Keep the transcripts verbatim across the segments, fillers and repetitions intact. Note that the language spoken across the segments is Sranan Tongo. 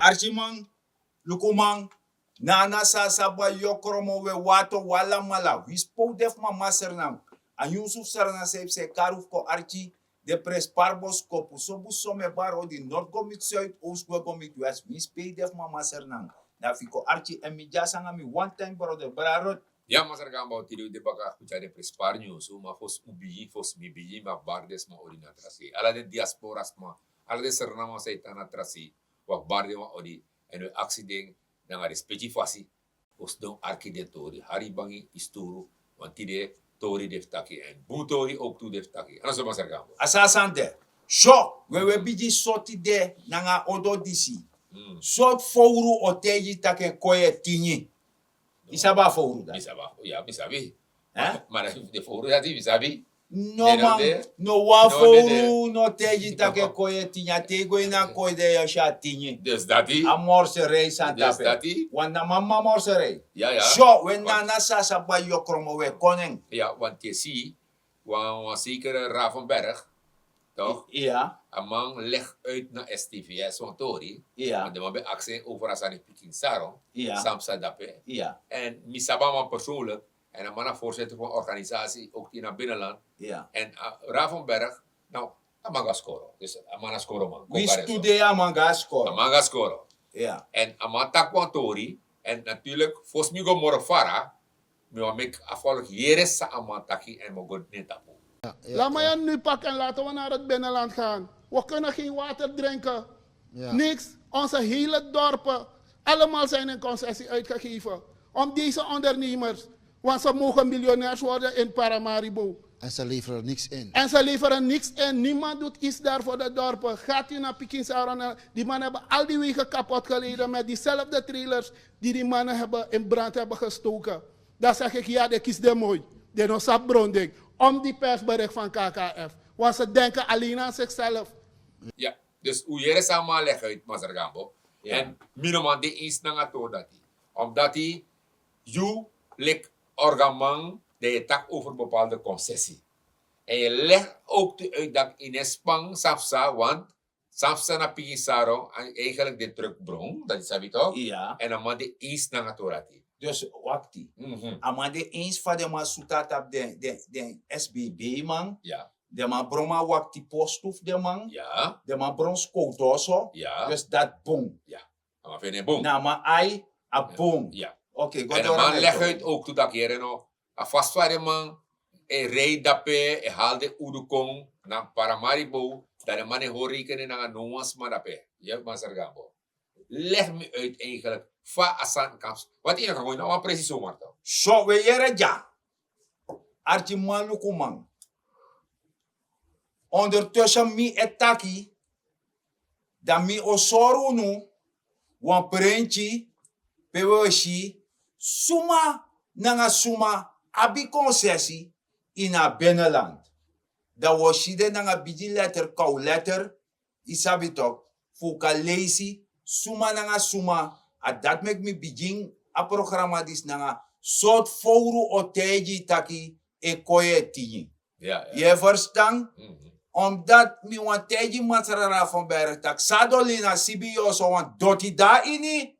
Arkiman, lukuman, nana sasa bayokromo we wato walamala wi spow de fu mama sernang. A nyunsu fu sernang san yu fu se kari fu kon arki. De prespari boskopu sobu some baro di nord go miti suid oos gwe go miti west wi spei de fu mama sernang. Na fu yu kon arki èn mi dyasi nanga mi one time brother brarot. Ya masargan bau tiri wi de baka fu tyari den prespari nyunsu ma fosi un bigin fosi mi bigin mi abi bari den sma odi na tra sei ala den diaspora sma, ala den sernang wan san yu tan na tra sei. Wi abi bari den wan odi èn wi aksi den nanga den speki fasi. Wi sidon arki den tori hari bangi yu sturu. Wan tide tori de fu taki èn bun tori owktu de fu taki a no so masargan bau. A so a sani de. So we we bigin soti de nanga a odo disi. Sortu fowru o taigi yu taki en kon yu e tingi? Yu sabi a fowru dati? Mi sabi a fowru dati mi sabi. No man. No wan fowru no taigi yu taki en kon yu e tingi a te yu go ini a koi de yu o si a tingi. A morserei sani tapu en. Wan na mama morserei. So we nana sasa bayokromo we kon nen. Wan sekere ravenberg. Tok. A man legi uit na stvs wan tori. Want den man ben aksi en over a sani pikin saro. San psa dape. Èn mi sabi a man persoonlik. Èn a man na voorzitter van organisasi ook in a binnenland. Èn ravenberg, nou, a man go a skoro dus a man na skoro man. Wi studei a man go a skoro. A man go a skoro. Èn a man taki wan tori. Èn natuurlik fosi mi go moro fara, mi wan meki a volk yere san a man taki èn mi o go dini en tapu. Laat mij een nu pakken en laten we naar het binnenland gaan. We kunnen geen water drinken. Niks. Onze hele dorpen, allemaal zijn in concessie uitgegeven. Om deze ondernemers, want ze mogen miljonairs worden in Paramaribo. En ze leveren niks in. En ze leveren niks in. Niemand doet iets daar voor de dorpen. Gaat u naar Pikin Saron. Die mannen hebben al die wegen kapot gereden met diezelfde trailers die die mannen hebben in brand hebben gestoken. Dan zeg ik ja, de kies de mooi. De no sap bronding. Om die persbericht van K K F. Want ze denken alleen aan zichzelf. Dus un yere san a man legi uit masargambo. Èn mi no man de eens nanga tori dati. Omdati yu leki orgaman dan yu e taki over bepaalde concessie. Èn yu legi ook tu uit dati yu no e span san psa want san psa na pikin saro en eigenlik de trukbron dati sabi tok. Èn a man de eens nanga tori dati. Dus wakti. A man de eens fa den man sutu na tapu den sbb man. Den man bron man wakti postu fu den man. Den man bron skowtu oso. Dus dati bun. Na a man ai a bun. Èn a man legi uit ook tu daki yere no a fasi fa den man e rei dape e hali den udu kon na paramaribo. Dan den man no e hori reikeni nanga no wan sma dape. Yu e masargambo legi mi uit eigenlik fa a sani kan. Wanti yu no kan go ini na wan presi somar tok. So we yere dya. Arkiman lukuman. Ondertussen mi e taki dan mi o sori unu wan prentyi pe wi o si suma nanga suma abi konsesi ini a beneland. Dan wi o si den nanga bigi letter kawletter. Yu sabi tok fu un kan leisi suma nanga suma. A dati meki mi bigin a programa disi nanga sortu fowru o taigi yu taki e kon yu e tingi. Yu e ferstan? Omdati mi wani taigi masra ravenberg tak' sadolina sibi yu o so wan doti de na ini.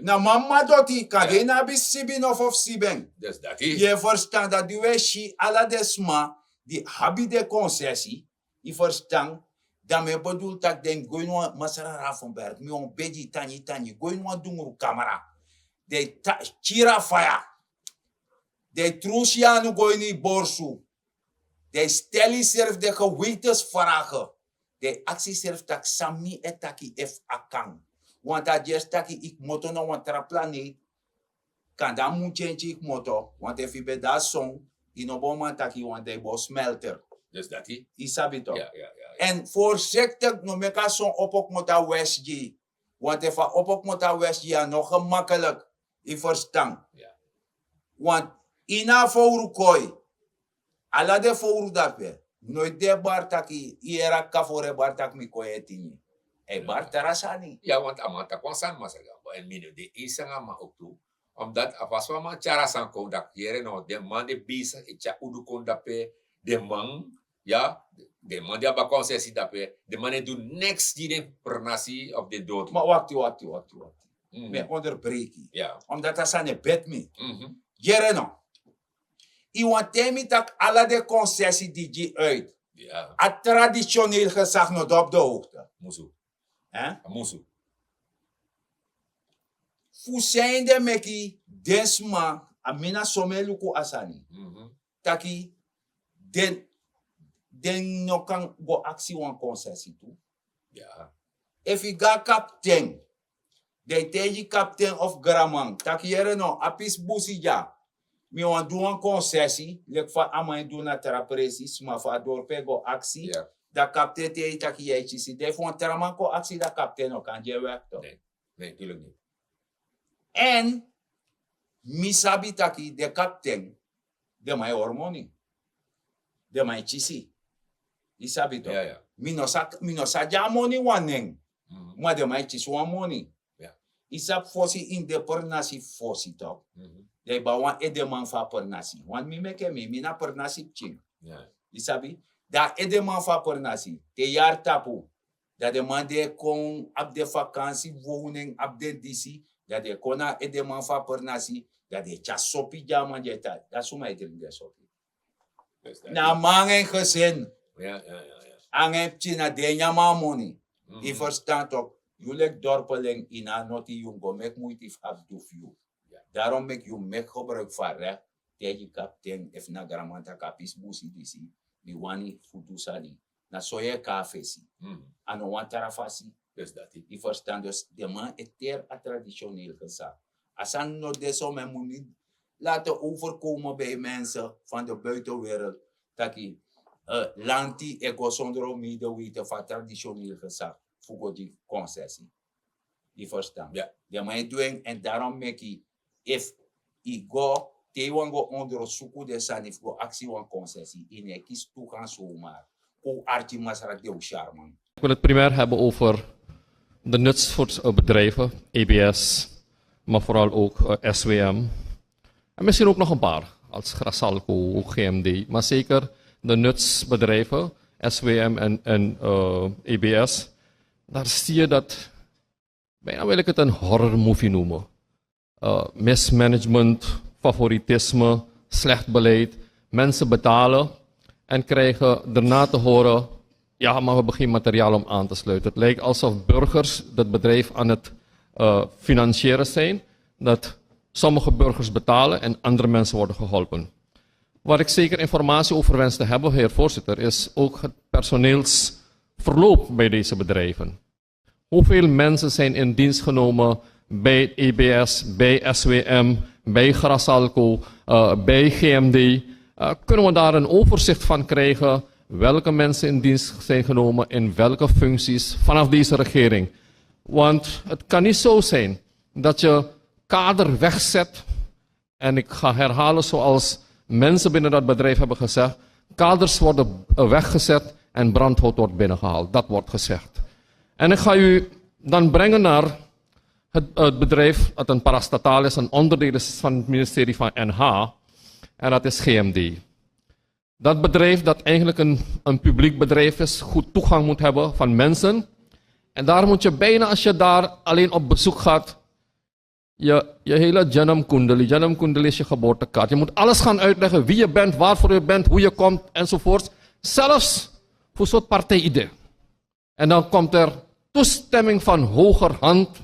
Na mama doti kande yu no abi sibi nofo fu sibi en. Yu e ferstan dati di un e si ala den sma di abi den konsesi. Yu ferstan? Dan mi e bedul tak' den go ini wan masra ravenberg mi wan begi tangi tangi go ini wan dungru kamera. Den e kiri a faya. Den e trusu yu anu go ini yu borsu. Den e stel yusrefi den gewetensfrage. Den e aksi yusrefi tak' san mi e taki efu a kan. Want a dyersi taki yu kmoto na wan tra planeet. Kande a mun tyentyi yu kmoto want efu yu ben de na son yu no bo man taki yu wani de yu bo smelter. Yu sabi tok? Èn forsiktik no meki a son opo kmoto a west gi yu. Want efu a opo kmoto a west gi yu a no gemakelik. Yu ferstan? Want ini a fowru koi ala den fowru dape noiti den e bari taki yu yere a kafori e bari taki mi kon yu e tingi. A e bari tra sani. Ya want a man taki wan sani masra gambo èn mi no de esi nanga a man oktu. Omdati a fasi fu a man tyari a sani kon daki yere no den man de besigi e tyari udu kon dape. Den man Ya, den man di abi a konsesi dape, den man e du neks gi den pernasi of den doti. Ma wakti, wakti, wakti, wakti. Mi e onderbreki. Ya. Omdat a sani e beti mi. Yere no. Yu wani taigi mi taki ala den konsesi di gi uit. Ya. A traditioneel gezag no de op de hoogte. Musu. Hè? A musu. Fu san ede meki den sma, a mi na so mi e luku a sani. Taki den, den no kan go aksi wan konsesi tu. Ya. Efu yu go na kapten, dan yu taigi kapten of granman taki yere no, a pisi busi dya. Mi wani du wan konsesi, leki fa a man e du na tra presi, sma fu a dorpu e go aksi. Ya. Dan kapten taigi yu taki yu e kisi. Dan efu wan tra man kon aksi, dan kapten no kan gi en wèk tu. Nee, nee, tuurlijk niet. Èn mi sabi taki den kapten, den man e hori moni. Den man e kisi. Yu sabi tok. Ya, ya. Mi no sa, mi no sa gi a moni wan nen. Ma den man e kisi wan moni. Ya. Yu sabi fosi ini den pernasi fosi tok. Dan yu abi wan edeman fu a pernasi. Want mi meke mi, mi na pernasi pikin. Ya. Yu sabi? Dan a edeman fu a pernasi, te yari tapu, dan den man di e kon abi den vakansi, wownen abi den disi, dan den e kon na a edeman fu a pernasi, dan den e tyari sopi gi a man di e tan. Dan suma e dringi den sopi? Na a man nanga en gezin. Ya, ya, ya, ya. Nanga en pikin, na den e nyan a moni. Yu ferstan tok? Yu leki dorpeling, yu no abi noti, yu mus go meki muiti fu abi du fu yu. Ya. Daarom meki yu meki gebruik fu a recht, taigi kapten efu na granman taki a pisi busi disi, mi wani fu du sani. Na so yu e kon na fesi. A no wan tra fasi. Yu ferstan, dus den man e teri a traditioneel gezag. A sani no de so, men mus niet laten overkomen bij mensen van de buitenwereld taki, eh, lanti e go sondro medeweten fu a traditioneel gezag fu go gi konsesi. Yu ferstan? Ya. Den man e du en, èn daarom meki efu yu go, te yu wani go ondersuku den sani fu go aksi wan konsesi, yu no e kisi toegang zomaar. Kon arki masra Dew Sharman. Ik wil het primair hebben over de nutsvoerbedrijven, E B S, maar vooral ook, eh, S W M. En misschien ook nog een paar, als Grasalco, G M D. Maar zeker de nutsbedrijven, S W M en, en, eh, E B S. Daar zie je dat, bijna wil ik het een horrormovie noemen. Eh, mismanagement, favoritisme, slecht beleid. Mensen betalen en krijgen daarna te horen: "Ja, maar we hebben geen materiaal om aan te sluiten." Het lijkt alsof burgers het bedrijf aan het, eh, financieren zijn, dat sommige burgers betalen en andere mensen worden geholpen. Waar ik zeker informatie over wens te hebben, heer voorzitter, is ook het personeelsverloop bij deze bedrijven. Hoeveel mensen zijn in dienst genomen bij E B S, bij S W M, bij Grasalco, eh, bij G M D? Eh, kunnen we daar een overzicht van krijgen welke mensen in dienst zijn genomen, in welke functies, vanaf deze regering? Want het kan niet zo zijn dat je kader wegzet. En ik ga herhalen zoals mensen binnen dat bedrijf hebben gezegd: kaders worden, eh, weggezet en brandhout wordt binnengehaald. Dat wordt gezegd. En ik ga u dan brengen naar het, het bedrijf dat een parastataal is, een onderdeel is van het ministerie van N H. En dat is G M D. Dat bedrijf dat eigenlijk een, een publiek bedrijf is, goed toegang moet hebben van mensen. En daar moet je bijna, als je daar alleen op bezoek gaat, je, je hele Janam Kundali, Janam Kundali is je geboortekaart. Je moet alles gaan uitleggen, wie je bent, waarvoor je bent, hoe je komt, enzovoort. Zelfs voor soort partijidee. En dan komt er toestemming van hogerhand. Ik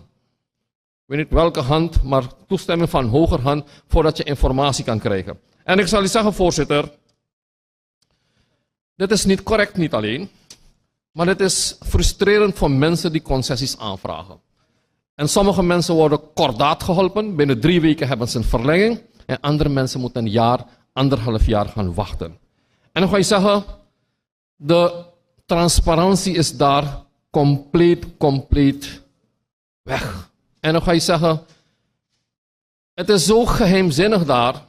weet niet welke hand, maar toestemming van hogerhand voordat je informatie kan krijgen. En ik zal u zeggen, voorzitter, dit is niet correct, niet alleen, maar dit is frustrerend voor mensen die concessies aanvragen. En sommige mensen worden kordaat geholpen, binnen drie weken hebben ze een verlenging, en andere mensen moeten een jaar, anderhalf jaar gaan wachten. En dan ga je zeggen, de transparantie is daar compleet, compleet weg. En dan ga je zeggen, het is zo geheimzinnig daar,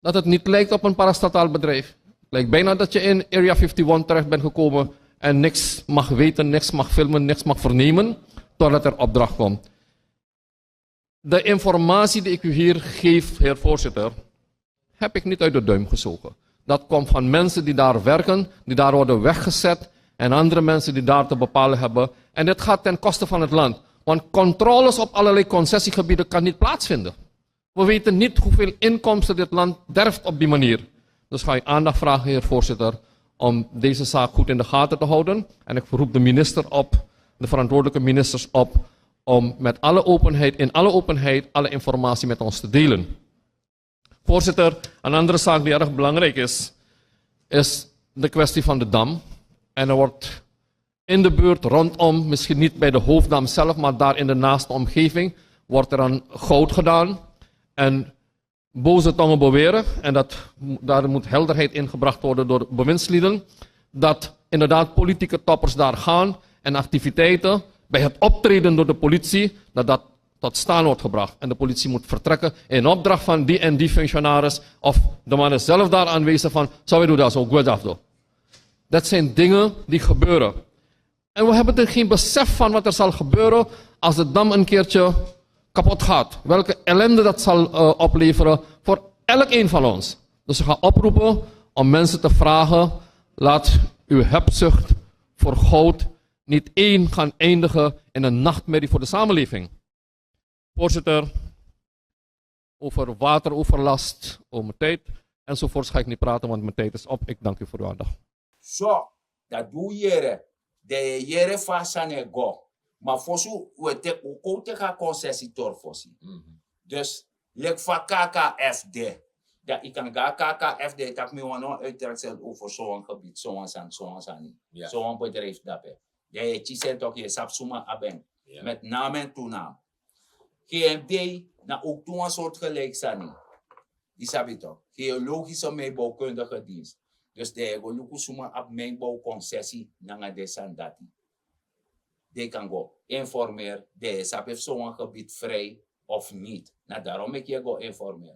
dat het niet lijkt op een parastataal bedrijf. Het lijkt bijna dat je in Area fifty-one terecht bent gekomen en niks mag weten, niks mag filmen, niks mag vernemen, totdat er opdracht komt. De informatie die ik u hier geef, heer voorzitter, heb ik niet uit de duim gezogen. Dat komt van mensen die daar werken, die daar worden weggezet en andere mensen die daar te bepalen hebben. En dit gaat ten koste van het land. Want controles op allerlei concessiegebieden kan niet plaatsvinden. We weten niet hoeveel inkomsten dit land derft op die manier. Dus ga ik aandacht vragen, heer voorzitter, om deze zaak goed in de gaten te houden. En ik roep de minister op, de verantwoordelijke ministers op, om met alle openheid, in alle openheid, alle informatie met ons te delen. Voorzitter, een andere zaak die erg belangrijk is, is de kwestie van de dam. En er wordt in de buurt rondom, misschien niet bij de hoofddam zelf, maar daar in de naaste omgeving, wordt er aan goud gedaan. En boze tongen beweren, en dat, daar moet helderheid in gebracht worden door bewindslieden, dat inderdaad politieke toppers daar gaan en activiteiten bij het optreden door de politie, dat dat tot staan wordt gebracht. En de politie moet vertrekken in opdracht van die en die functionaris, of de man is zelf daar aanwezig van: "Zou je doen dat zo, goed af doen." Dat zijn dingen die gebeuren. En we hebben er geen besef van wat er zal gebeuren als de dam een keertje kapot gaat. Welke ellende dat zal eh, opleveren voor elk een van ons. Dus we gaan oproepen om mensen te vragen: laat uw hebzucht voor goud niet één gaan eindigen in een nachtmerrie voor de samenleving. Voorzitter, over wateroverlast, over tijd enzovoorts ga ik niet praten, want mijn tijd is op. Ik dank u voor uw aandacht. So, dat doe yere. De yere fa sani e go. Maar fosi we te, we kon teki a concessie tori fosi. Dus leki fa K K F de. Dan yu kan go na K K F de, taki mi wani wan uittreksel over zo'n gebied, zo'n sani, zo'n sani. Zo'n bedrijf dape. Dan yu e kisi en, tok, yu e sabi suma abi en. Met name en toename. G M D na ook tu wan soort gelijk sani. Yu sabi toch, geologische mijnbouwkundige dienst. Dus dan yu e go luku suma abi mijnbouwconcessie nanga den sani dati. Den kan go informeer, den e sabi efu sowan gebied vrij of niet. Na daarom meki yu e go informeer.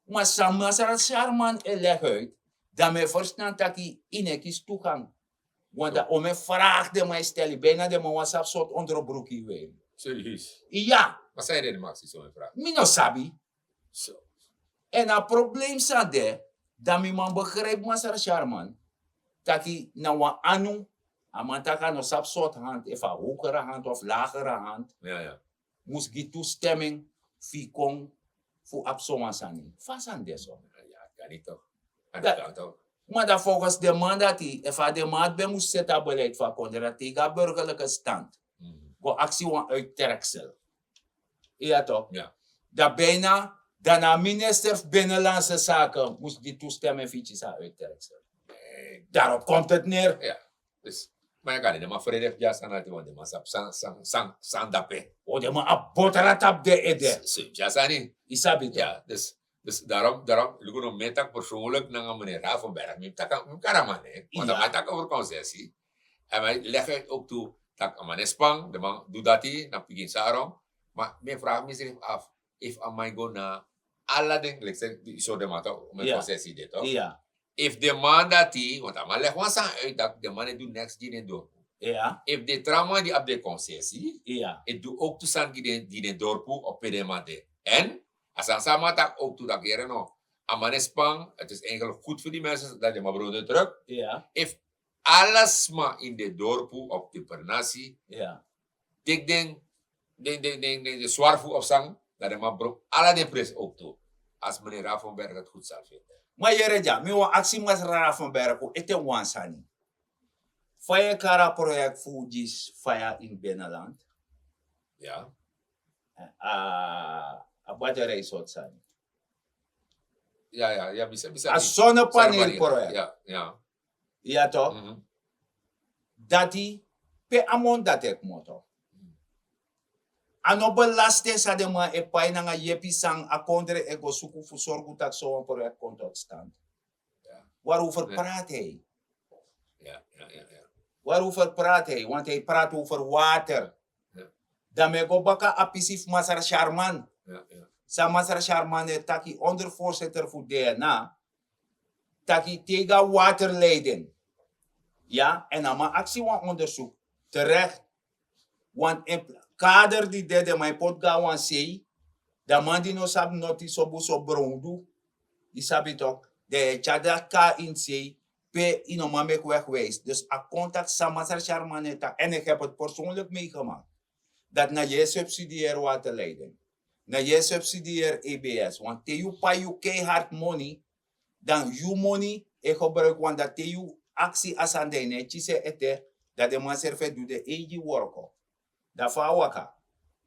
Maar san Masra Sharman e leg uit, dan mi e verstan taki yu no e kisi toegang. Want dan o mi e vraag den man e stel yu, bijna den man wani sabi sortu onderbroek yu weri. Serieus? Ya. Maar san yu de max so mi vraag? Mi no sabi. So. En a probleem san de, dan mi man begrijp Masra Sharman, taki na wan anu, a man taki a no sabi sortu hand, efu a hogere hand of lagere hand, mus gi toestemming fu yu kon fu abi sowan sani. Fa a sani de so? Ya, kan niet toch? Maar dan volgens den man dati, efu a den man ben mus seti a beleid fu a kondre, dan tegen a burgerlijke stand go aksi wan uittreksel. Ya toch? Dan bijna, dan na minister fu Binnenlandse Zaken mus gi toestemming fu yu kisi a uittreksel. Daarop komt het neer. Dus, maar yu kan niet, den man vredig dya san ati, want den man sabi san, san, san, san dape. O, den man abi botra tapu den ede. So, so, dya sani. Yu sabi toch? Ya, dus, dus daarom, daarom, luku no, mi e taki persoonlijk nanga meneer Ravenberg, mi e taki, mi e kari a man, hè. Want a man e taki over concessie. En hij legt het ook toe, taki a man e span, den man du dati, na pikin saro. Maar mi e vraag mezelf af, efu a man e go na ala den, like, sê, yu sori den man toch, om en concessie de toch? Efu den man dati, want a man leg wan sani uit taki den man e du neks gi den dorpu. Efu den tra man di abi den concessie e du ook tu sani gi den, gi den dorpu of pe den man de. En a sani san a man taki ook tu, taki yere no, a man e span, het is eigenlijk goed voor die mensen dat den man bron den terug. Efu ala sma in den dorpu of den pernasi teki den, den, den, den, den, den swarfu of san, dan den man bron ala den prijs ook tu. Als meneer Ravenberg het goed zal vinden. Maar yere dya, mi wani aksi Masra Ravenberg ete wan sani. Fa yu e kari a project fu disi faya in binnenland? Ya. A, a battery sortu sani. Ya, ya, ya, bisa, bisa. A zonnepaneel project. Ya, ya. Ya toch? Dati, pe a money dati e kmoto? A no belasting san den man e pai nanga yepi san a kondre e go suku fu sorgu taki sowan project kon tot stand. Waarover praat hij? Waarover praat hij? Want hij praat over water. Dan mi e go baka a pisi fu Masra Sharman. San Masra Sharman e taki, ondervoorzitter fu D N A, taki tegen waterleiding. Ya, en a man aksi wan onderzoek. Terecht. Want in kader di de, den man e poti go na wan sei, dan man di no sabi noti, sobu so brondu, yu sabi toch, Dan yu e tyari dati kon na ini sei, pe yu no man meki wegwijs. Dus a kon taki san Masra Sharman e taki, en ik heb het persoonlijk meegemaakt, dati na yu e subsidieer waterleiding, na yu e subsidieer E B S. Want te yu pai yu keihard moni, dan yu moni e gebruik, want dati te yu aksi a sani dan yu no e kisi en ete, dan den man srefi e du den eigi worko. Dan fa a waka?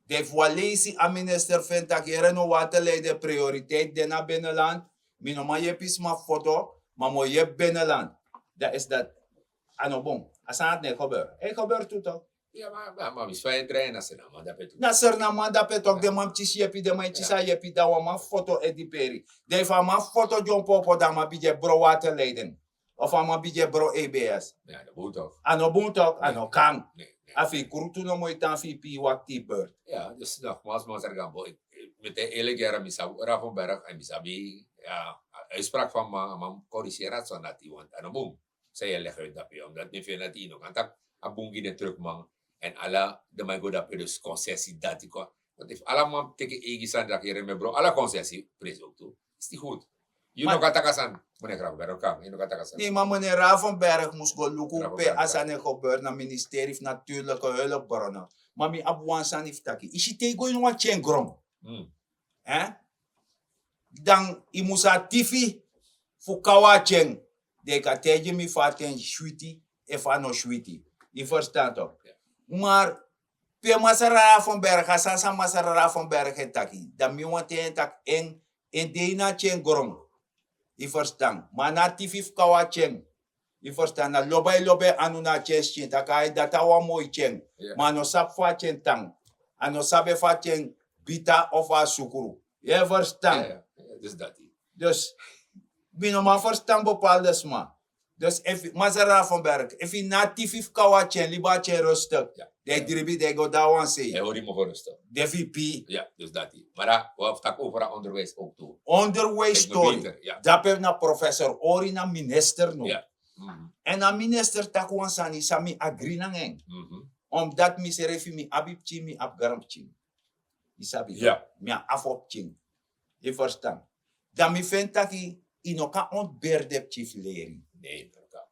Dan efu wan leisi a minister feni taki yere no, waterleiding prioriteit de na binnenland. Mi no man yepi sma fu foto, ma mi o yepi binnenland. Dan is dat a no bun. A sani dati no e gebeur. E gebeur tu tok. Ya, ma, ma, ma mi sfa e drai na Srinaman dape tu. Na Srinaman dape tok, den man kisi yepi, den man kisi a yepi, dan wan man fu foto e diperi. Dan efu a man fu foto dyompo opo, dan a man bigin e bron waterleiding. Of a man bigin e bron E B S. Ya, dat moet toch. A no bun tok, a no kan. Nee, nee. A fu yu krutu no moi tan fu yu pii wakti yu beurt. Ya, dus nogmaals, man, Sergambo, ik, ik, met een eerlijk jaar, mi sabi Ravenberg, en mi sabi, ya, uitspraak van man, man corrigeer dat zo dat hij, want a no bun. San yu e leg uit dape, omdat mi feni dati yu no kan taki a bun gi den truckman. En ala den man e go dape, dus concessie dati kon. Want efu ala man teki eigi sani, dan yere mi e bron ala concessie prijs ook tu. Is niet goed. Yu no kan taki a sani, meneer Gravenberg, kan, yu no kan taki a sani. Nee, maar meneer Ravenberg mus go luku pe a sani e gebeur na ministerie fu natuurlijke hulpbronnen. Ma mi abi wan sani fu taki. Yu si te yu go ini wan tyen gron. Hmm. Hè? Dan yu mus a tifi fu kawa tyen. Dan yu kan taigi mi fa a ten switi, efu a no switi. Yu ferstan tok? Ya. Maar pe Masra Ravenberg, a sani san Masra Ravenberg e taki, dan mi wani taigi en taki en, en de ini a tyen gron. Yu ferstan? Ma a no a tifi fu kawa tyen. Yu ferstan? Na lobi a e lobi en anu na a tyen skin, taki ai, dati a wan moi tyen. Ya. Ma a no sabi fa a tyen tan. A no sabi efu a tyen bita of a sukru. Yu e ferstan? Ya, ya. Ya, dus dati. Dus mi no man ferstan bepaalde sma. Dus efu Masra Ravenberg, efu yu no a tifi fu kawa tyen, libi a tyen rustig. Ya. Dan yu dribi, dan yu go dawan sei. Yu hori mofo rustig. Dan fu yu pii. Ya, dus dati. Maar dan, we hebben het ook over onderwijs ook toe. Onderwijs tori. Beter, ya. Dape na professor Ori na minister no. Ya. Mhm. En a minister taki wan sani san mi agri nanga en. Mhm. Omdat mi srefi mi abi pikin, mi abi granpikin. Yu sabi? Ya. Mi abi fo pikin. Yu ferstan? Dan mi feni taki yu no kan ontberi den pikin fu leri. Nee, no kan.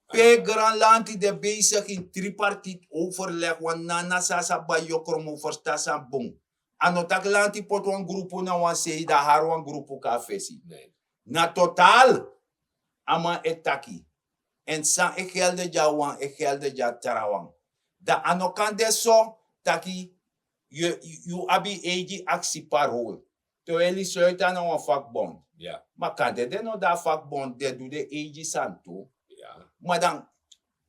Pe granlanti de bezig in tripartite overleg, want nana san a sa bai yokro mu ferstan san bun. A no taki lanti poti wan grupu na wan sei, dan hari wan grupu kon na fesi. Nee. Na totaal a man e taki. En san e gelde gi a wan, e gelde gi a trawan. Dan a no kan de so taki yu, yu abi eigi aksi parol. Te wi e lisi uit na wan vakbond. Ya. Ma kande den no de a vakbond, den du den eigi sani tu. Ya. Ma dan,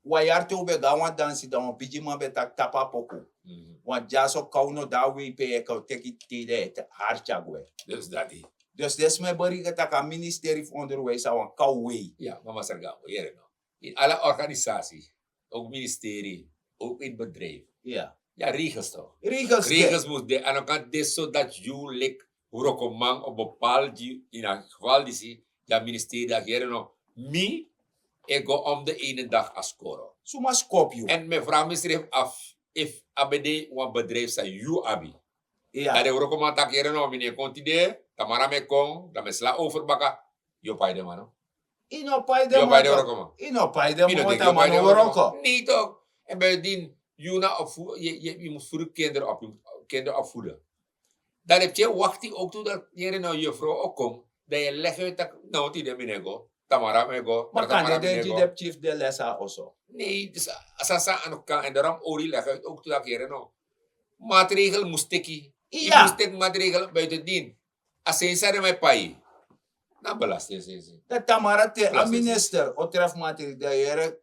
wan yari te wi ben go na wan dansi, dan wan bigiman ben taki tapu a poku. Mhm. Wan dyaso, kaw no de a wei pe yu e kon teki tide ete hari tyari gwe. Dus dati. Dus den sma e bereken taki a ministerie fu onderwijs na wan kaw wei. Ya, ma Masra Ravenberg, yere no. In ala organisatie, ook ministerie, ook in bedrijf. Ya. Ya, regels toch? Regels de. Regels mus de, a no kan de so dati yu leki wrokoman of bepaal di, in a geval disi, ya ministerie taki yere no, mi e go om de ene dag a skoro. Suma skopu yu? En mi e vraag misrefi af, efu a ben de wan bedrijf san yu abi. Ya. Dan den wrokoman taki yere no, mi no e kon tide, tamara mi e kon, dan mi e sla over baka. Yu o pai den man no? Yu no pai den man. Yu no pai den man, want a man no wroko. Nee toch. En bovendien, yu na opvoed, yu, yu, yu mus voeden, kinderen op, kinderen opvoeden. Dan yu e wakti ook tu dati yere no, yu frow o kon, dan yu e leg uit taki no, tide mi no e go, tamara mi e go. Ma kande den gi den pikin fu den les na oso. Nee, dus a sani san a no kan, en daarom Ori leg uit ook tu dati yere no, maatregel mus teki. Ya. Yu mus teki maatregel buitendien. A sani san den man e pai. Na belasting sani. Dan tamara te a minister o tref maatregel, dan yere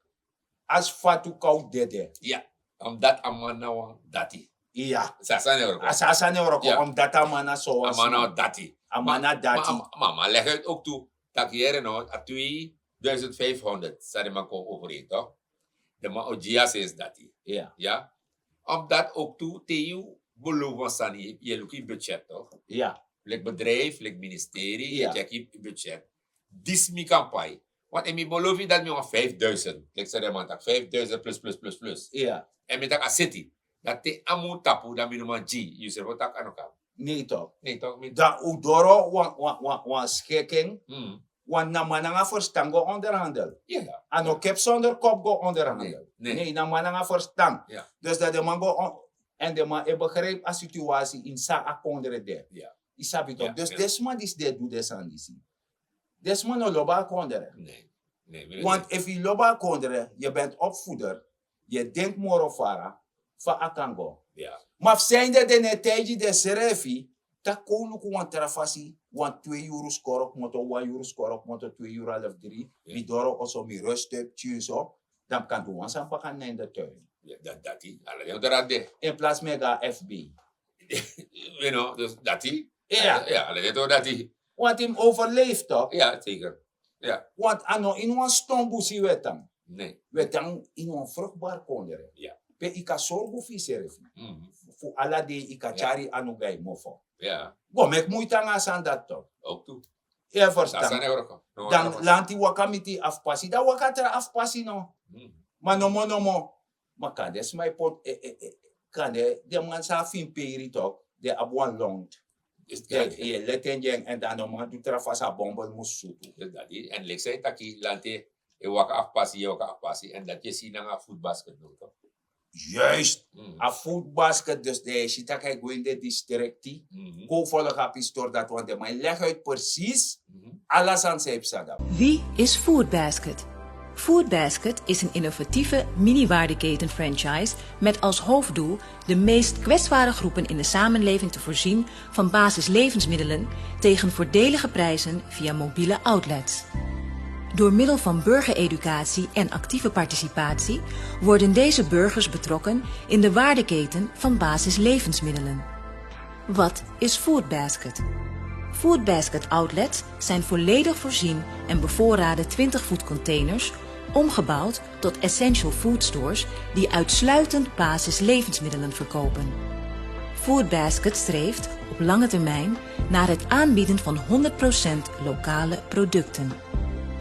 a sfatu kaw dede. Ya, omdat a man na wan dati. Ya. San a sani e wroko. A san a sani e wroko, omdat a man na so wan sma. A man na dati. A man na dati. Ma, ma, ma, ma leg uit ook tu taki yere no, a tweeduizend vijfhonderd san den man kon overeen, toch? Den man o gi a sensi dati. Ya. Ya. Omdat ook tu te yu belofu wan sani, yu e luku yu budget, toch? Ya. Leki bedrijf, leki ministerie, yu e check yu budget. Disi mi kan pai. Want efu mi belofu yu dati mi wani vijfduizend, leki san den man taki, vijfduizend plus, plus, plus, plus. Ya. En mi taki a seti. Dan te a mun tapu, dan mi no man gi, yu srefi o taki a no kan. Nee toch. Nee toch, mi. Dan un doro wan, wan, wan, wan schikking. Hmm. Want na man nanga verstan go onderhandel. A no kep sonder kop go onderhandel. Nee, na man nanga verstan. Dus dat de man go en de man e begrijp a situatie in sa a kondre de. Isabi tok dus desma disi de du desan disi. Desma no loba a kondre. Want efu yu loba a kondre yu bent opvoeder, yu denk moro fara fa a kan go. Ma fu sende de ne tijdi de srefi taki kon luku wan tra fasi, wan twee yuru skoro kmoto wan yuru skoro kmoto twee yuru half dri, mi doro oso mi ruste tyun so, dan mi kan du wan sani baka na in de tuin. Dati ala den dora de. In plaats mi e go na fb. Weno dus dati. Ala den dora dati. Want in overleef tok. Want a no in wan ston busi wetan. Wetan in wan vruchtbar kondre. Pe ika sorgu fu iserefi fu ala dei ika tyari anu gai mofo. Go meki muiti nanga a sani dati tok. Yu e verstan? Dan lanti waka miti afpasi dan waka tra afpasi no. Ma nomo nomo. Ma kande sma e poti kande den man san a fin peri tok. Den abi wan longt. Yu e leti en gi en èn dan no man du tra fasi a bombel mus sutu. Èn leki san yu taki lanti e waka afpasi yu e waka afpasi èn dati yu e si nanga futbasket no tok. Juist. A futbasket dus den e si tak' a e go ini den distrikti. Kon folok abi stori dati wan den man e legi uit presis ala sani san e psa dati. Wie is Food Basket? Food Basket is een innovatieve mini-waardeketen-franchise met als hoofddoel de meest kwetsbare groepen in de samenleving te voorzien van basislevensmiddelen tegen voordelige prijzen via mobiele outlets. Door middel van burgereducatie en actieve participatie worden deze burgers betrokken in de waardeketen van basislevensmiddelen. Wat is Food Basket? Food Basket Outlets zijn volledig voorzien en bevoorraden twintig voet containers, omgebouwd tot essential food stores die uitsluitend basislevensmiddelen verkopen. Food Basket streeft op lange termijn naar het aanbieden van honderd procent lokale producten.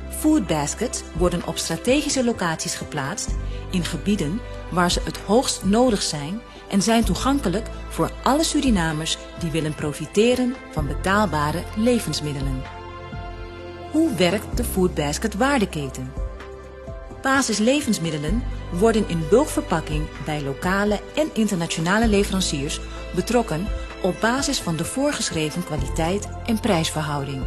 Food Baskets worden op strategische locaties geplaatst in gebieden waar ze het hoogst nodig zijn en zijn toegankelijk voor alle Surinamers die willen profiteren van betaalbare levensmiddelen. Hoe werkt de Food Basket waardeketen? Basislevensmiddelen worden in bulkverpakking bij lokale en internationale leveranciers betrokken op basis van de voorgeschreven kwaliteit en prijsverhouding.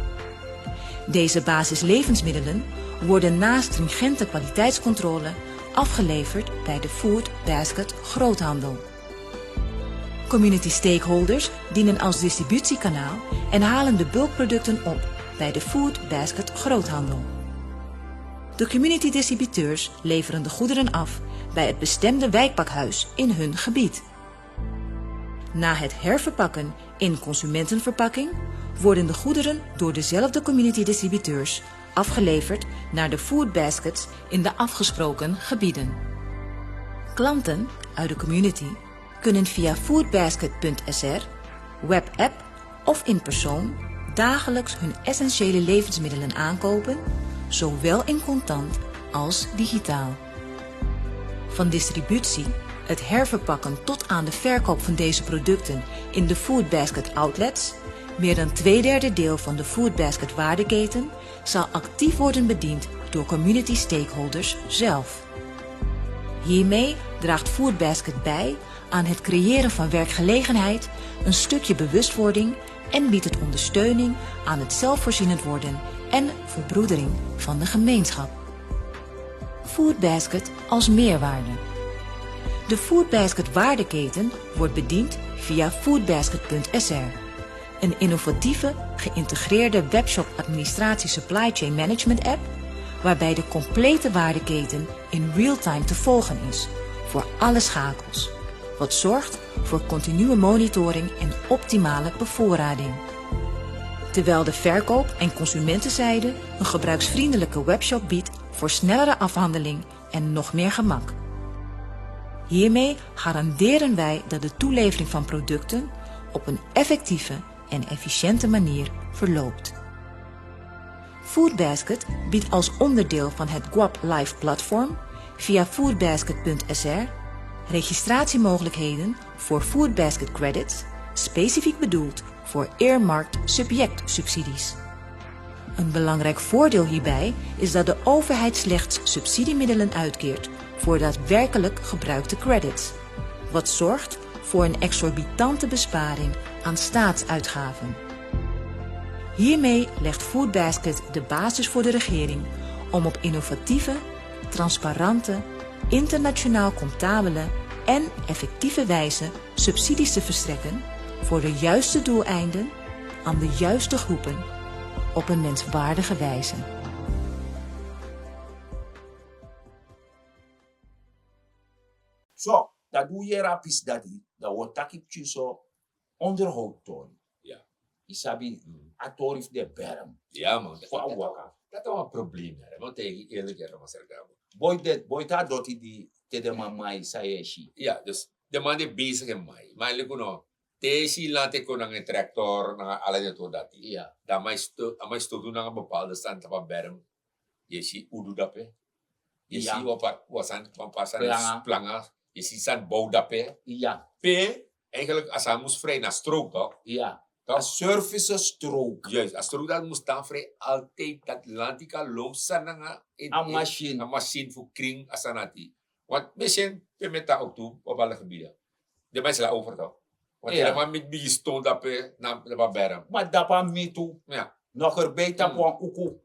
Deze basislevensmiddelen worden na stringente kwaliteitscontrole afgeleverd bij de Food Basket Groothandel. Community stakeholders dienen als distributiekanaal en halen de bulkproducten op bij de Food Basket Groothandel. De community distributeurs leveren de goederen af bij het bestemde wijkpakhuis in hun gebied. Na het herverpakken in consumentenverpakking worden de goederen door dezelfde community distributeurs afgeleverd naar de Food Baskets in de afgesproken gebieden. Klanten uit de community kunnen via foodbasket punt sr, webapp of in persoon dagelijks hun essentiële levensmiddelen aankopen, zowel in contant als digitaal. Van distributie, het herverpakken tot aan de verkoop van deze producten in de Food Basket Outlets, meer dan twee derde deel van de Food Basket waardeketen, zal actief worden bediend door community stakeholders zelf. Hiermee draagt Food Basket bij aan het creëren van werkgelegenheid, een stukje bewustwording en biedt het ondersteuning aan het zelfvoorzienend worden en verbroedering van de gemeenschap. Food Basket als meerwaarde. De Food Basket waardeketen wordt bediend via foodbasket punt sr, een innovatieve, geïntegreerde webshop administratie supply chain management app, waarbij de complete waardeketen in real-time te volgen is voor alle schakels, wat zorgt voor continue monitoring en optimale bevoorrading. Terwijl de verkoop- en consumentenzijde een gebruiksvriendelijke webshop biedt voor snellere afhandeling en nog meer gemak. Hiermee garanderen wij dat de toelevering van producten op een effectieve en efficiënte manier verloopt. Food Basket biedt als onderdeel van het Guap Life platform via foodbasket punt sr registratiemogelijkheden voor Food Basket credits, specifiek bedoeld voor earmarked subjectsubsidies. Een belangrijk voordeel hierbij is dat de overheid slechts subsidiemiddelen uitkeert voor daadwerkelijk gebruikte credits, wat zorgt voor een exorbitante besparing aan staatsuitgaven. Hiermee legt Food Basket de basis voor de regering om op innovatieve, transparante, internationaal comptabele en effectieve wijze subsidies te verstrekken voor de juiste doeleinden, aan de juiste groepen, op een menswaardige wijze. So, dan di un yere a pisi dati, dan un o taki pikin so onderhoud tori. Yu sabi, a tori fu den berm. Fu a waka. Dati na wan problem yere, want e eerlik yere, masra Gabo. Boi de, boi tan doti di te den man mai, san yu e si. Ya, dus den man de bezig en mai. Ma e leki un no, te yu si lanti e kon nanga en traktor, nanga ala den tori dati. Ya. Dan a man e sto, a man e stotu nanga bepaalde sani tapu a berm. Yu e si udu dape. Yu e si wan pa, wan sani, wan pa sani planga. Yu e si sani bow dape. Ya. Pe eigenlijk a sani mus vrij na strook, toch? Ya. A services strook. Juist, a strook dati mus tan vrij altijd, dati lanti kan loop san nanga a machine. A machine fu kring a sani dati. Want mi e si en pe mi e tan ook tu, op alle gebieden. Den man e sla over, toch? Want den man miti bigi ston dape na, na berm. Ma dape a mi tu. No gerbei tapu wan uku.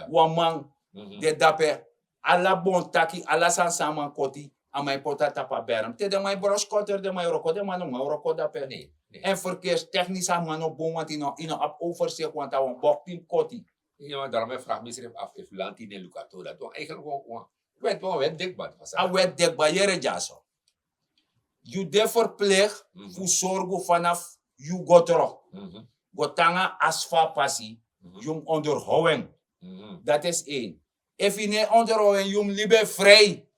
Wan man de dape. Ala bon taki, ala sani san a man koti, a man e poti a tapu a berm. Te den man e bron skotter, den man e wroko, den man no man wroko dape. En verkeerstechnisch a man no bun, want yu no, yu no abi overzicht, want a wan boktin koti. Ya, ma daarom e vraag mi sref af efu lanti no e luku a tori dati. Wan, eigenlijk wan, wan wet, wan wet dekba. A wet dekba, yere dyaso. Yu de verplicht fu sorgu vanaf yu go tro. Go tan nanga asfa pasi, yu mus onderhouden. Dat is één. Efu yu no e onderhouden, yu mus libi en vrij.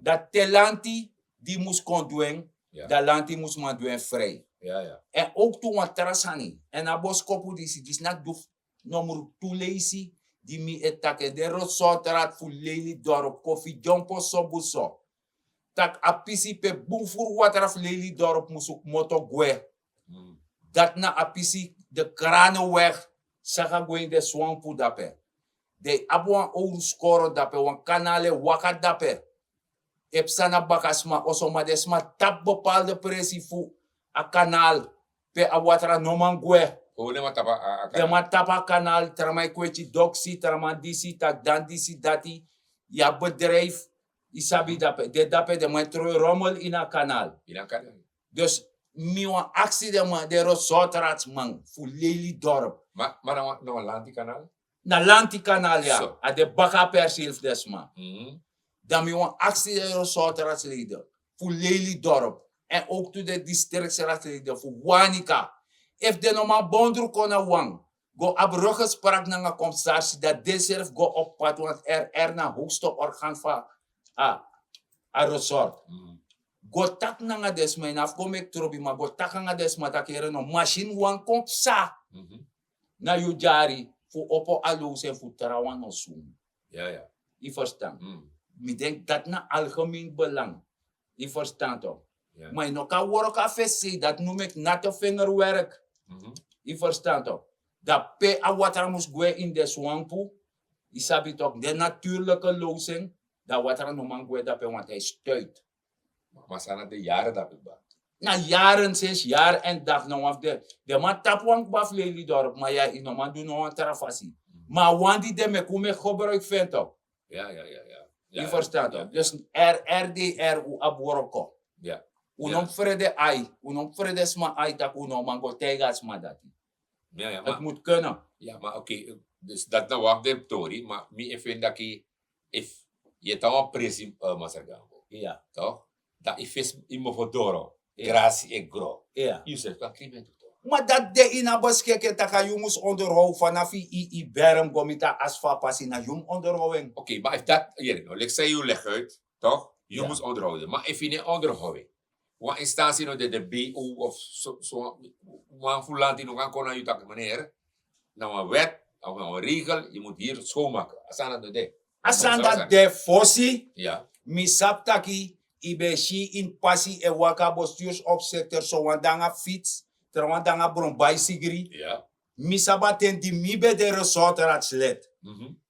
Dat te lanti di mus kon dwen, dan lanti mus man dwen vrij. En ook tu wan tra sani. En a boskopu disi, disi na du nomru tu leisi di mi e taki, den resortrat fu Lelydorp, Kofi Dyompo sobu so. Tak' a pisi pe bun furu watra fu Lelydorp musu kmoto gwe. Dati na a pisi de Kranenweg, saka gwe ini den swampu dape. Den abi wan owru skoro dape, wan kanal e waka dape. E psa na baka sma oso, ma den sma tapu bepaalde presi fu a kanal pe a watra no man gwe. Den man tapu a kanal, tra man e kweti doksi, tra man disi, tak' dan disi dati. Yu abi bedrijf, yu sabi dape, den dape den man e tron rommel ini a kanal. Dus mi wani aksi den man, den resortratsman fu Lelydorp. Ma, ma na wan, na wan lanti kanal? Na lanti kanal, ya. A de baka a perseel fu den sma. Dan mi wani aksi den resortraadsleden fu Lelydorp, en ook tu den distriktsraadsleden fu Wanica. Efu den no man bondru kon na wan, go abi ruggespraak nanga commissaris, dan den srefi go op pad, want R R na hoogste orgaan fu a, a resort. Go taki nanga den sma, yu no abi fu go meki trobi, ma go taki nanga den sma taki yere no, masin wan kon psa na yu dyari fu opo a lowse fu trawan no sum. Yu ferstan? Mi denki dati na algemeen belang. Yu ferstan toch? Ma yu no kan wroko na fesi sei, dati noem ik natte vingerwerk. Yu ferstan toch? Dan pe a watra mus gwe ini den swampu, yu sabi toch, den natuurlijke lowsing, dan a watra no man gwe dape, want hij stuit. Ma, ma san na den yaren dape, kba? Na yaren, sinds jaar en dag, na wan fu den, den man tapu wan kba fu Lelydorp, ma ya, yu no man du no wan tra fasi. Ma a wan di den meki, un meki gebruik fu en toch? Yu ferstan toch? Dus R R D R, un abi wroko. Un no mus frede ai, un no mus frede sma ai tak' un no man go taigi a sma dati. Het moet kunnen. Ya, ma oké, dus dati na wan fu den tori, ma mi e feni taki efu yu e tan wan presi, eh, Masra Gambo, toch? Dan yu fesi, yu mofo doro, grasi e gro. Yu srefi kan krin en tu toch? Ma dati de ini a beschikking taki yu mus onderhoud vanaf yu, yu, yu berm go miti a asfa pasi, na yu mus onderhoud en. Oké, ma efu dati, yere no, leki san yu leg uit, toch? Yu mus onderhouden. Ma efu yu no e onderhouden, wan instantie no de, de B O of so, so wan fu lanti no kan kon na yu taki meneer, na wan wet, na wan regel, yu mus hier schoonmaken. A sani dati no de. A sani dati de fosi. Mi sabi taki yu ben si ini pasi e waka, bestuursopzichter, so wan de nanga fiets, tra wan de nanga bron baisigri. Mi sabi a ten di mi ben de resort raadslid.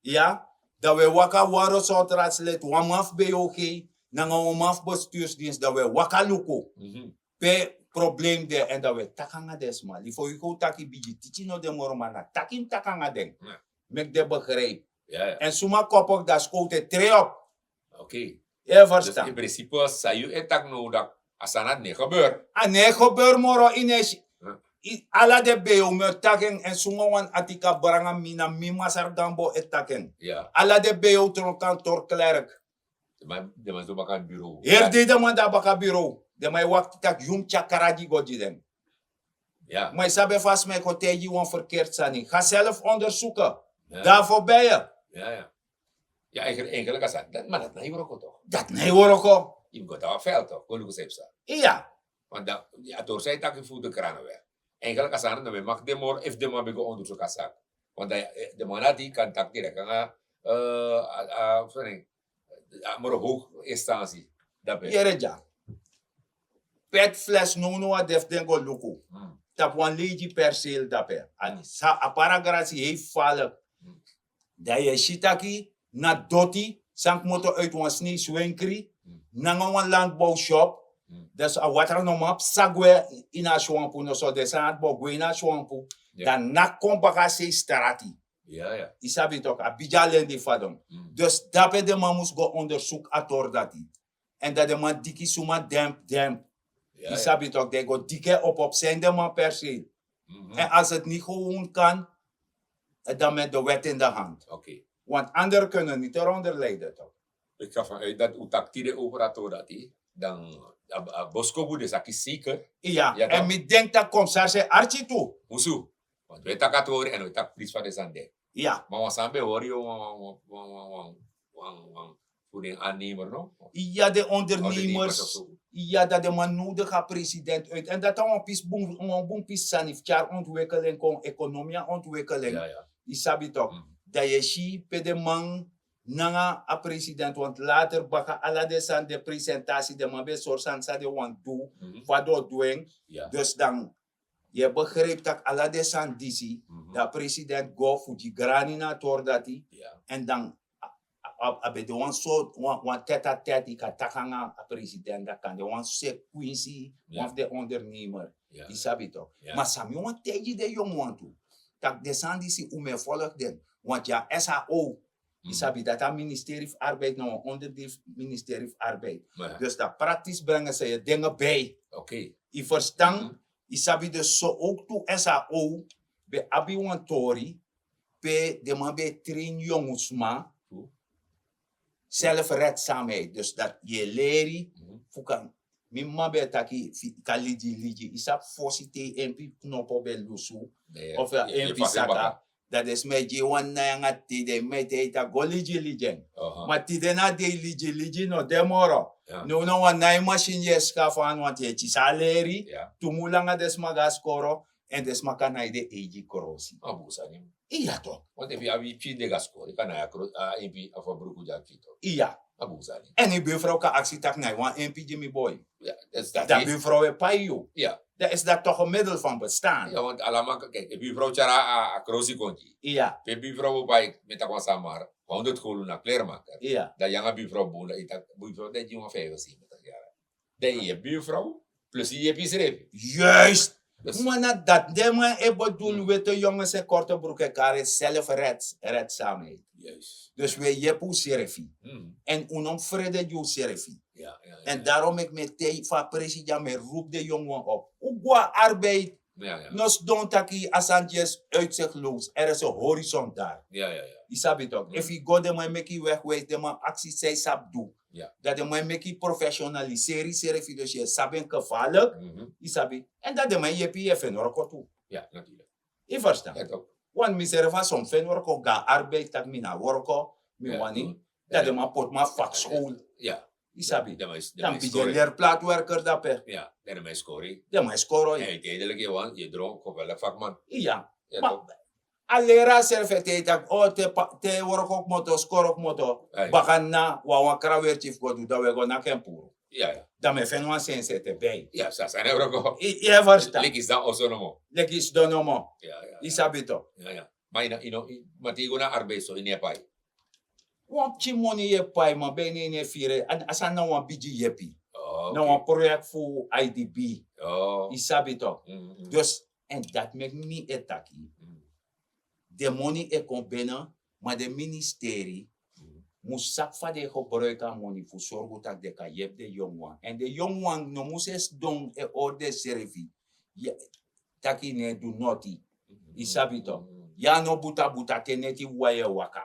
Ya, dan we waka wan resort raadslid, wan man fu bog, nanga wan man fu bestuursdienst, dan we waka luku pe probleem de, en dan we taki nanga den sma. Lifo yu kon taki bigi titi no de moro, ma na taki mi taki nanga den, meki den begrijp. En suma kopok dan skowtu e trei op. Oké. Everstan. In principe san yu e taki no, dat a sani a no e gebeur. A no e gebeur moro. Inesi. Ala den beo mi e taki en, en suma wan atika branga mi na mi masargambo e taki en. Ala den beo tron kantor klerk. Den man zo baka bureau. Heri dei den man de na baka bureau. Den man e wakti tak' yu mus tyari karagi go gi den. Ma yu sabi fa a sma e kon taigi yu wan verkeerd sani, ga zelf ondersuke. Daarvoor ben yu. Ya, eigenlijk a sani dat, maar dat na yu wroko toch. Dat na yu wroko. Yu mus go tawa fel toch, go luku san yu psa. Iya. Want dan a tori san yu taki fu de krana we, eigenlijk a sani no we mag den moro efu den man ben go ondersuku a sani. Want dan den man dati kan taki direct nanga a moro hoog instantie. Dape yere dya. Pet fles no no a de fu den go luku tapu wan leigi perseel dape. A paragrasi hei falek. Dan yu e si taki na doti san kmoto uit wan sneiswenkri nanga wan landbouwshop. Dus a watra no man psa gwe ini a swampu, no so den sani ati bo gwe ini a swampu. Dan na kon baka sei strati. Yu sabi tok a bigi alen di fadon. Dus dape den man mus go ondersuku a tori dati. En dan den man diki suma demp demp. Yu sabi tok den go diki en op op san den man perseel. En als het niet gewoon kan, dan met de wet in de hand. Want anderen kunnen niet eronder lijden toch. Ik ga vanuit dat u taktire over a tori dati, dan a boskopu de saki zeker. Iya, en mi denk dat komisaris e arki tu. Musu. Want we taki a tori en we taki prinsi fa den sani de. Iya. Ma wan sani ben hori yu wan wan wan wan wan wan fu den aannemer no. Iya, den ondernemers. Iya, dat den man nodig a president uit en dat a wan pisi bun wan bun pisi sani fu tyari ontwikkeling kon, ekonomia ontwikkeling. Yu sabi tok. Dan yu e si pe den man nanga a president, want later baka ala den sani den presentasi den man ben sori sani san den wani du, fa den o du en. Dus dan yu e begrijpi tak' ala den sani disi, dan a president go fu gi grani na a tori dati. En dan a ben de wan sortu wan tete a tete yu kan taki nanga a president, dan kan de wan sekwinsi wan fu den ondernemer. Yu sabi tok. Ma san mi wani taigi den yongu wan tu, tak' den sani disi un mu e folok den. Want yu a sao, yu sabi dati a ministeri fu arbeid na wan onderdeel fu ministeri fu arbeid. Dus dan praktis brengen se yu dinge bij. Yu verstan. Yu sabi dus so ook tu sao ben abi wan tori pe den man ben e train yongu sma. Zelfredzaamheid dus dat yu e leri fu kan. Mi mama ben e taki fu kan ligi ligi yu sabi fosi te yu empi knopo ben lusu of yu empi saka, dan den sma e gi yu wan nai nanga te den mi e te yu taki go ligi ligi en. Ma tide na dei ligi ligi no de moro. Now na wan nai masin yu e skafu anu wantu yu e kisi a leri. Tumu langa den sma go na skoro en den sma kan nai den eigi krosi. Iya tok. Want efu yu abi yu pikin de go na skoro yu kan nai a krosi a empi a fabruku di a pikin tok. Iya. A bun sani. En yu birfrow kan aksi tak' na yu wan empi gi mi boi. Dan birfrow e pai yu. Dan is dat toch een middel van bestaan. Want alaman kijk e birfrow tyari a krosi kon gi yu. Pe birfrow o pai mi e taki wan samar honderd golu na klermaker. Dan yu nanga birfrow bun dan yu taki birfrow dan yu gi wan vijfenzeventig yara. Dan yu yepi birfrow plus yu yepi yusrefi. Juist. Ma na dati den man e bedul wete yonges en korte broek e kari en selfredzaamheid. Dus wi e yepi unsrefi. En un no mus frede gi unsrefi. En darom meki mi e tei fu a presi dya mi e rupu den yongu wan op un go na arbeid. No sidon taki a sani dyesi uitziktloos er is en horizon dari. Yu sabi toki efu yu go den man e meki yu wegwijsi den man aksi san yu sabi du. Dan den man e meki yu profesionaliseri yusrefi dus yu e sabi en kefalik. Yu sabi en dan den man e yepi yu e feni wroko tu. Yu ferstan? Wani misrefi a son feni wroko go na arbeid tak' mi na wroko mi wani. Dan den man poti mi na vakskol. Yu sabi dan mi bigin e leri platwerker dape. Dan den man e skori. Den man e skori. Yu e teidelik yu wani yu e dron kofelik vakman. Iya. A leri a srefi e tei tak' te wroko kmoto skoro kmoto baka na wan wan kran werki fu go du dan wi e go naki en puru. Ya, ya. Dan mi e feni wan sensi ete bei. Ya, sa sani e wroko. I e ferstan? Leki sidon oso nomo. Leki sidon nomo. Ya, ya. I sabi to. Ya, ya. Ma yu no, yu no, ma te yu go na arbeid so yu no e pai. Wan pikin moni yu e pai, ma ben yu no e firi en. A sani na wan bigi yepi. Na wan proyekti fu I D B. I sabi to. Dus, en dati meki mi e taki. Den moni e kon bini, ma den ministeri mus sabi fa den e gebruiki a moni fu sorgu tak' den kan yepi den yongu wan. En den yongu wan no mus e sidon e hori densrefi taki yu no e du noti. I sabi to. Yu a no buta buta te neti wawan yu e waka.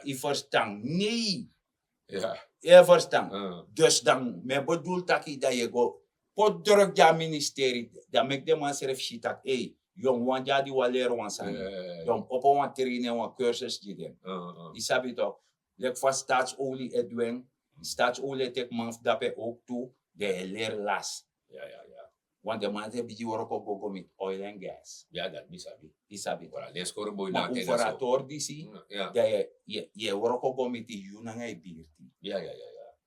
I ferstan? Nei. Yu e ferstan? Dus dan mi e bedul taki dan yu e go poti druk gi a ministeri, dan meki den man srefi si tak' ei, yongu wan dya di wan leri wan sani. Dan mus opo wan training, wan kursus gi den. I sabi to. Leki fa Staatsolie e du en. Staatsolie e teki man fu dape owktu, den e leri lasi. Want den man dati e bigin wroko go go miti oil and gas. Ya, dati mi sabi. I sabi to. Ma un feratori disi, dan yu e wroko go miti yu nanga yu birti.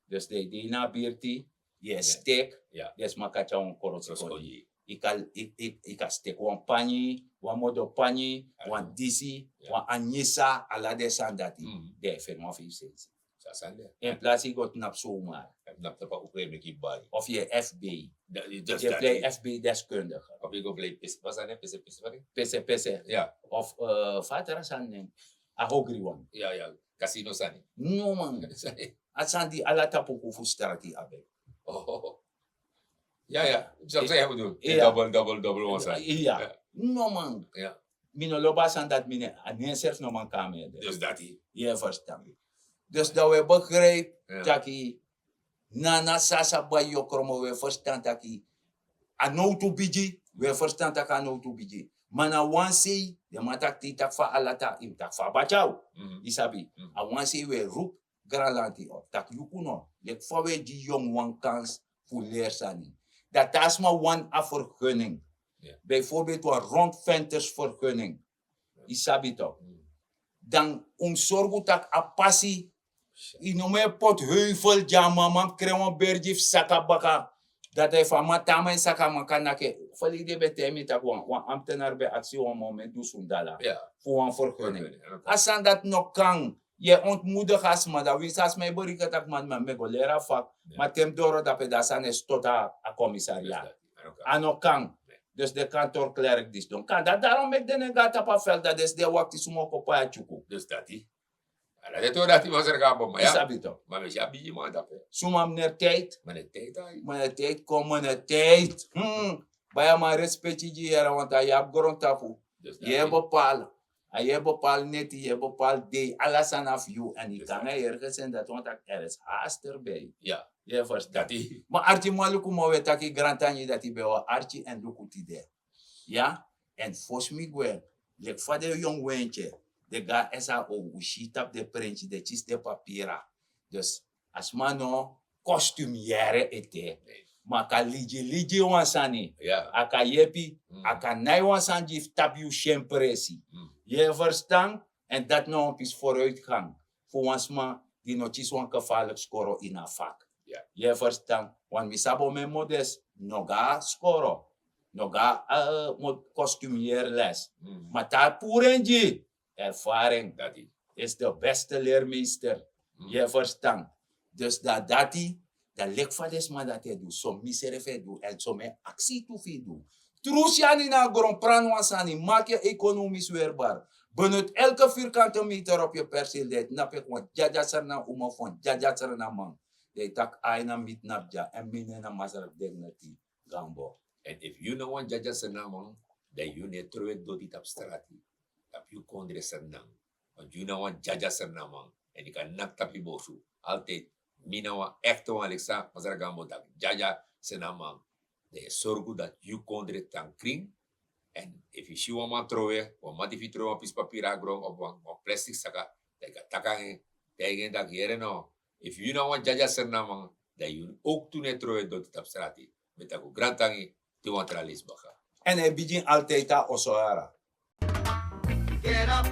Dus dan yu de ini a birti, yu e steki, den sma kan tyari wan korosi kon gi yu. Yu kan, yu kan steki wan panyi, wan modo panyi, wan disi, wan anyisa, ala den sani dati. Den e feni wan feifi sensi. In plaats yu go tnapu sumar. Of yu e F B. Yu e plei F B deskundige. Pese pese. Of fa a tra sani nen, a hogri wan. Kasino sani. No man. A sani di ala tapu kuku fu strati abi. Ya, ya. Double double double wan sani. No man. Mi no lobi a sani dati, mi ne a nen srefi no man kon na mi ede. Dus dati. Yu e ferstan? Dus dan wi e begrijpi taki nana sasa bai yokromo, wi e ferstan taki a nowtu bigi. Wi e ferstan taki a nowtu bigi. Ma na wan sei, den man taki te yu taki fa a lata, yu mus taki fa a batyaw. Yu sabi? A wan sei wi e rupu granlanti op taki yu kuno, leki fa wi e gi yongu wan kans fu leri sani. Dan te a sma wani a vergunning, bijvoorbeeld wan rondventersvergunning, yu sabi to, dan un mus sorgu tak' a pasi, yu no mu e poti heuvel gi a man, man mus kre wan bergi fu saka baka. Dati efu a man te a man e saka, a man kan naki en. Feliki den ben taigi mi tak' wan ambtenaar ben aksi wan moment dusun dala fu wan vergunning. A sani dati no kan. Yu e ontmudigi a sma, dan winsi a sma e bereken tak' man, mi e go leri a vak. Ma te mi doro dape, dan a sani e stotu a commissariat. A no kan. Dus den kantorklerk disi don kan. Dan darom meki den no e go na tapu a veld, dan den sidon e wakti suma o kon pai a tyuku. Dus dati. Ala den tori dati, masra Gambo, ma ya. Yu sabi to. Ma mi e si a bigi man dape. Suma? Meneer Tijd. Meneer Tijd, ai. Meneer Tijd, kon meneer Tijd. Bai a man respeki gi yu, yere, want a yu abi grontapu. Yu e bepaal. A yu e bepaal neti, yu e bepaal dei, ala sani na fu yu. En yu kan nanga yu ergenseni dati, want er is haast erbij. Yu e ferstan? Ma arki, man, luku, man, wi e taki grantangi dati ben wan arki, en luku tide. Ya, en fosi mi gwe, leki fa den yongu wentye, den go na S A O, un si tapu den prenti, den kisi den papira. Dus a sma no kostumiere ete. Ma a kan ligi ligi wan sani. A kan yepi, a kan nai wan sani gi fu tapu yu syen presi. Yu e ferstan? En dati na wan pisi foruitgang fu wan sma di no kisi wan gevaarlijk skoro ini a vak. Yu e ferstan? Want mi sabi omeni modes no go na skoro, no go na costumier les. Ma te a puru en gi, ervaring is de beste leermeester. Yu e ferstan? Dus dan dati, dan leki fa den sma dati e du, so mi srefi e du, en so mi e aksi tu fu yu du. Tru syan ini a gron, pran wan sani, maak je economisch weerbaar. Benut elke vierkante meter op je perceel. Dan yu tnapu enke wan dyadya Sranan uma of wan dyadya Sranan man. Dan yu taki ai, na mi tnapu dya, en mi nen na Masra Dignity Gambo. En efu yu na wan dyadya Sranan man, dan yu no e trowe doti tapu strati, tapu yu kondre Sranan. Want yu na wan dyadya Sranan man, en yu kan naki tapu yu bosu. Altijd, mi na wan ekte wan, leki san Masra Gambo taki, dyadya Sranan man. Dan yu e sorgu dati yu kondre tan krin. En efu yu si wan man trowe, wan man di fu yu trowe wan pisi papira na gron of wan, wan plastic saka, dan yu kan taki nanga en, taigi en taki yere no, efu yu na wan dyadya Sranan man, dan yu ook tu no e trowe doti tapu strati. Mi e taki un grantangi, te wan tra leisi baka. En a e bigin altijd na Osoara. Get up,